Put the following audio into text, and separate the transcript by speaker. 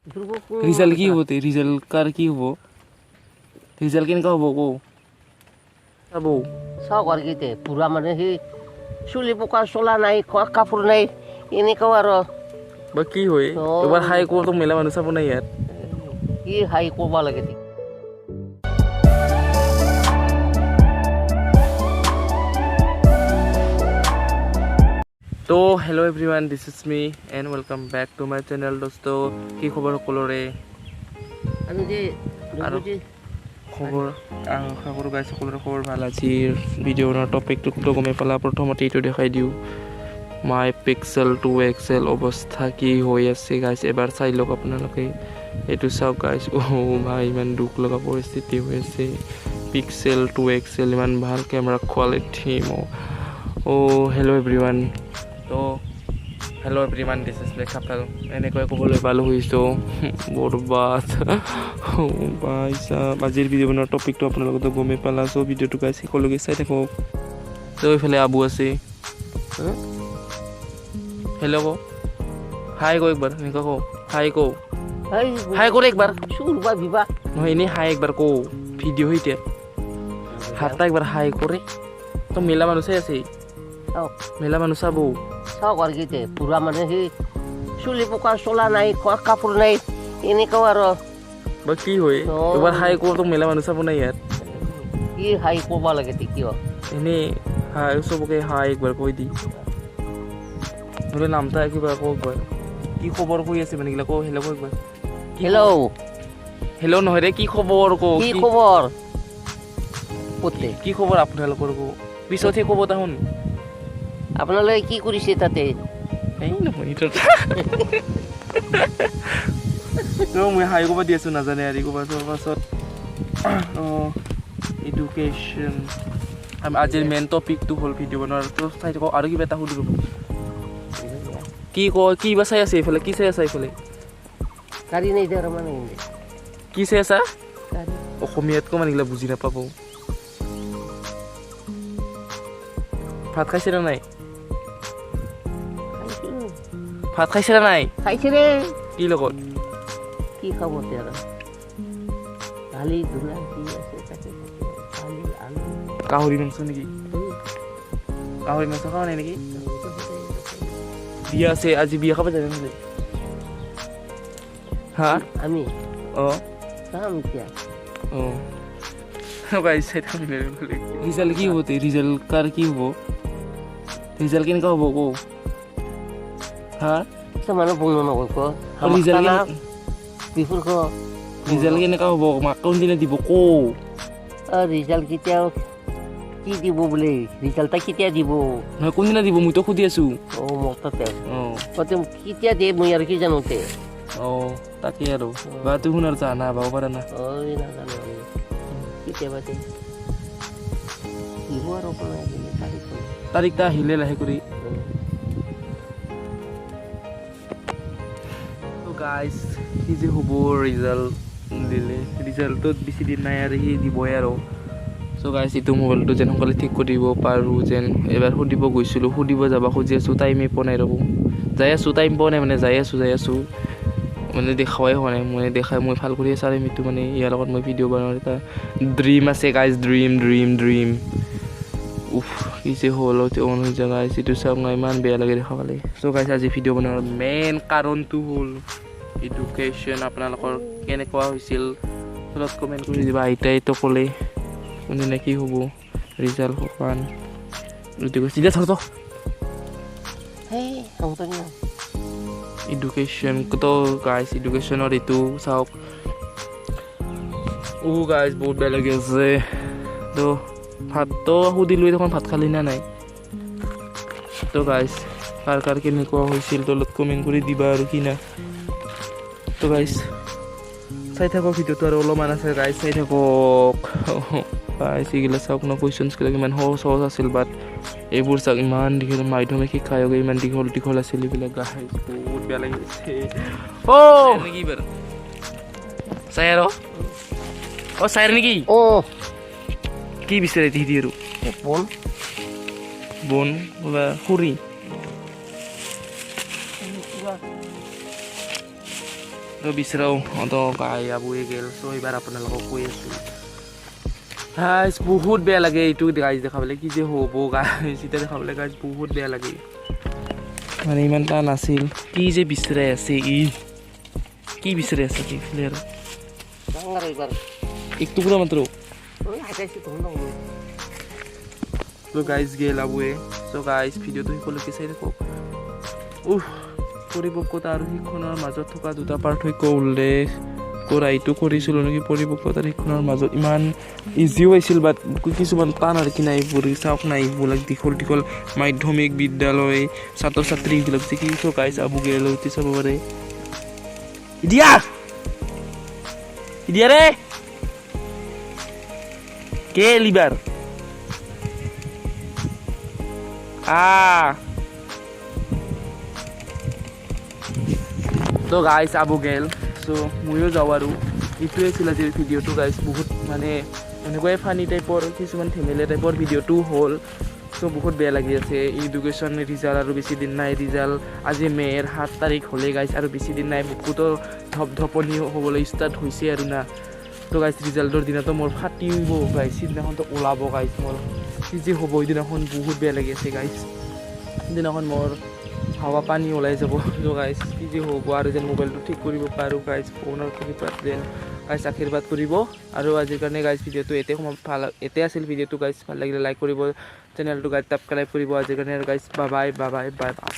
Speaker 1: Result কি হ'ব তে? ৰিজাল্ট কাৰ কি হ'ব? ৰিজাল্ট কেনেকুৱা হ'ব কৌ চাব।
Speaker 2: চাওক আৰু কি বুঢ়া মানে সেই চুলি পকা চোলা নাই, খোৱা কাপোৰ নাই, এনেকুৱাও আৰু।
Speaker 1: বা কি হয় এবাৰ হাই কো মেলা মানুহ চাব নাই ইয়াত।
Speaker 2: কি হাই ক'ব লাগে?
Speaker 1: তো hello everyone, this is me and welcome back to my channel. দোস্ত, কি খবৰ সকলোৰে? আৰু খবৰ আশা কৰোঁ গাইজ সকলোৰে খবৰ ভাল। আজিৰ ভিডিঅ'ৰ টপিকটো গমেই পালা। প্ৰথমতে এইটো দেখাই দিওঁ, মাই পিক্সেল 2 এক্সেল অৱস্থা কি হৈ আছে গাইজ, এবাৰ চাই লওক আপোনালোকে। এইটো চাওক গাইজ, অ' ভাই ইমান দুখ লগা পৰিস্থিতি হৈ আছে। পিক্সেল 2 এক্সেল ইমান ভাল কেমেৰা কোৱালিটি। অ' হেল্ল' এভৰিৱান, তো হেল্ল' এভৰিৱান, this is লেখাপাল। এনেকৈ ক'বলৈ পালোঁ হৈছোঁ বৰবাদ ভাই চাব। আজিৰ ভিডিঅ' বনোৱাৰ টপিকটো আপোনালোকেতো গমেই পালা। চ' ভিডিঅ'টো গাইজ শেষলৈকে চাই থাকক। তো এইফালে আবু আছে, হেল্ল' কওঁ, হাই কওঁ একবাৰ, এনেকুৱা কওঁ, হাই কওঁ, হাই কৰে একবাৰ। নহয় এনেই হাই একবাৰ কওঁ, ভিডিঅ' এতিয়া হাতটা একবাৰ হাই কৰে। তো মেলা মানুহ চাই আছে, মেলা মানুহ চাব।
Speaker 2: চাওক আৰু কি বুঢ়া মানে সেই চুলি পকা চোলা নাই, খোৱা কাপোৰ নাই, এনেকুৱাও আৰু।
Speaker 1: বা কি হয় এবাৰ হাই কওঁ, তো মেলা মানুহ চাব নাই ইয়াত।
Speaker 2: কি হাই ক'ব লাগে? কিয়
Speaker 1: এনেই হাই চবকে হাই একবাৰ কৈ দি, নহ'লে নামটা কিবা কওঁ একবাৰ। কি খবৰ কৈ আছে মানে কিলা কওঁ, হেল্ল' কওঁ একবাৰ।
Speaker 2: হেল্ল'
Speaker 1: হেল্ল' নহয় দে, কি খবৰ কওঁ।
Speaker 2: কি খবৰ?
Speaker 1: কি খবৰ আপোনালোকৰ কওঁ, পিছতহে ক'ব তাহোন।
Speaker 2: আপোনালোকে কি কৰিছে তাতে?
Speaker 1: এই নহয় মই হাই ক'ব দি আছোঁ, নাজানে আৰু ক'ব পাছত। অঁ, এডুকেশ্যন আজিৰ মেইন টপিকটো হ'ল ভিডিঅ' বনোৱাৰ। তো চাই থাকক। আৰু কিবা এটা সুধি ৰ'ব, কি কয়, কি বা চাই আছে এইফালে, কি চাই আছা এইফালে? কি চাই আছা? অসমীয়াতকৈ মানে এইগিলা বুজি নাপাব। ভাত খাইছে নে নাই? ভাত খাইছে নে নাই?
Speaker 2: খাইছে ৰে।
Speaker 1: কি লগত?
Speaker 2: কি খাব আৰু, দালি ধূলা কি আছে তাকে, দালি আলু।
Speaker 1: গাহৰি মাংস নেকি? গাহৰি মাংস খোৱা নাই নেকি? বিয়া আছে আজি, বিয়া খাব যাবি নহ'লে? হা
Speaker 2: আমি
Speaker 1: অঁ
Speaker 2: যাম এতিয়া।
Speaker 1: অঁ গাইজ চাই থাকি। ৰিজাল্ট কি হ'ব? ৰিজাল্ট কাৰ কি হ'ব? ৰিজাল্ট কেনেকুৱা হ'ব কওঁ। হা
Speaker 2: মানুহ নকয়।
Speaker 1: ৰিজাল্ট কেনেকুৱা হ'ব? মাক কোনদিনা দিব কওঁ।
Speaker 2: ৰিজাল্ট কেতিয়া কি দিব বোলে? ৰিজাল্টটা কেতিয়া দিব?
Speaker 1: নহয় কোনদিনা দিব মইতো সুধি আছোঁ।
Speaker 2: অঁ মোক তাতে অঁ কেতিয়া দিয়ে মই আৰু কি জানো তে।
Speaker 1: অঁ তাকে আৰু বা তুই শুনাৰ জানা পাব পাৰা না?
Speaker 2: অঁ নাজানো কেতিয়াবা দিয়ে দিব আৰু
Speaker 1: তাৰিখটা আহিলে লাহে কৰি। গাইজ সি যে হ'ব ৰিজাল্ট দিলে, ৰিজাল্টটোত বেছি দিন নাই আৰু সি দিবই আৰু। চ' গাইজ এইটো মোবাইলটো যেন সোনকালে ঠিক কৰি দিব পাৰোঁ যেন। এবাৰ সুধিব গৈছিলোঁ, সুধিব যাব খুজি আছোঁ, টাইমেই পোৱা নাই ৰ'ব। যাই আছোঁ, টাইম পোৱা নাই মানে, যাই আছোঁ যাই আছোঁ মানে দেখাৱাই হোৱা নাই। মই দেখাই মই ভাল কৰিয়ে চাৰিম এইটো মানে। ইয়াৰ লগত মই ভিডিঅ' বনোৱাৰ এটা ড্ৰিম আছে গাইজ, ড্ৰিম ড্ৰিম ড্ৰিম। উফ কি যে হ'ল অন হৈ যায় গাইজ, এইটো চাওক না ইমান বেয়া লাগে দেখা পালে। চ' গাইজ আজি ভিডিঅ' বনোৱাৰ মেইন কাৰণটো হ'ল এডুকেশ্যন। আপোনালোকৰ কেনেকুৱা হৈছিল তলত কমেণ্ট কৰি দিবা। আইতাইতো ক'লে কোনদিনা কি হ'ব ৰিজাল্ট শুকান। এডুকেশ্যন ধৰ এডুকেশ্যন তো গাইজ এডুকেশ্যনৰ এইটো চাওক। ও গাইজ বহুত বেয়া লাগি আছে। তো ভাতটো সুধিলোঁ দেখোন, ভাত খালি না নাই? তো গাইজ কাৰ কাৰ কেনেকুৱা হৈছিল তলত কমেণ্ট কৰি দিবা আৰু কি না। তো গাইজ চাই থাকক ভিডিঅ'টো আৰু অলপমান আছে গাইজ, চাই থাকক। গাইজ এইগিলা চাওক ন, কুৱেশ্যনছবিলাক ইমান সহজ সহজ আছিল, বাট এইবোৰ চাওক ইমান দীঘল। মাধ্যমিক শিক্ষা আয়োগে ইমান দীঘল দীঘল আছিল এইবিলাক। গাইজ বহুত বেয়া লাগিছে। অ' নেকি বাৰু চাই আৰু অ' চাই নেকি?
Speaker 2: অঁ
Speaker 1: কি বিচাৰে তিহিতি আৰু?
Speaker 2: বন
Speaker 1: বন বা খৰি। বিচৰাও গাই আবুৱে গ'ল। চ' এইবাৰ আপোনালোকক কৈ আছোঁ গাইজ, বহুত বেয়া লাগে এইটো গাইজ দেখাবলৈ, কি যে হ'ব গাইজ এতিয়া দেখাবলৈ গাইজ বহুত বেয়া লাগে। মানে ইমান এটা নাছিল, কি যে বিচাৰাই আছে ই, কি বিচাৰি আছে কি আৰু এক টুকুৰা মাত্ৰ। চ' গাইজ গেল আবুৱে। চ' গাইজ ভিডিঅ'টো শেষলৈকে চাই থাকক। উফ, পৰিপক্কতা আৰু শিক্ষণৰ মাজত থকা দুটা পাৰ্থক্য উল্লেখ কৰা। এইটো কৰিছিলোঁ নেকি, পৰিপক্কতা শিক্ষণৰ মাজত ইমান ইজিও আছিল, বাট কিছুমান টান আৰু কি নাই। এইবোৰ চাওক নাই, এইবিলাক দীঘল দীঘল মাধ্যমিক বিদ্যালয় ছাত্ৰ ছাত্ৰীবিলাক যে কি। চ' গাইজ আবু গেল চাব পাৰে। ইডিয়া ইডিয়া ৰে গেল ইবাৰ। তো গাইজ আবু গেল। চ' ময়ো যাওঁ আৰু। এইটোৱে আছিল আজিৰ ভিডিঅ'টো গাইজ, বহুত মানে এনেকুৱাই ফানি টাইপৰ কিছুমান ধেমেলীয়া টাইপৰ ভিডিঅ'টো হ'ল। চ' বহুত বেয়া লাগি আছে। এডুকেশ্যন ৰিজাল্ট আৰু বেছি দিন নাই, ৰিজাল্ট আজি মে'ৰ 7 তাৰিখ হ'লেই গাইজ, আৰু বেছি দিন নাই। বুকুতো ধপধপনি হ'বলৈ ষ্টাৰ্ট হৈছে আৰু না। তো গাইজ ৰিজাল্টৰ দিনাতো মোৰ ফাটিব গাইজ, সিদিনাখনতো ওলাব গাইজ মোৰ কি যে হ'ব সিদিনাখন, বহুত বেয়া লাগি আছে গাইজ। সিদিনাখন মোৰ হাৱা পানী ওলাই যাব। ত' গাইজ কি যে হ'ব আৰু, যেন মোবাইলটো ঠিক কৰিব পাৰোঁ গাইজ, ফোনৰ কৃপাত যেন গাইজ আশীৰ্বাদ কৰিব। আৰু আজিৰ কাৰণে গাইজ ভিডিঅ'টো এতে ভাল, এতে আছিল ভিডিঅ'টো গাইজ। ভাল লাগিলে লাইক কৰিব, চেনেলটো গাইজ ছাবস্ক্ৰাইব কৰিব। আজিৰ কাৰণে আৰু গাইজ বাবাই বাবাই বাই বাই।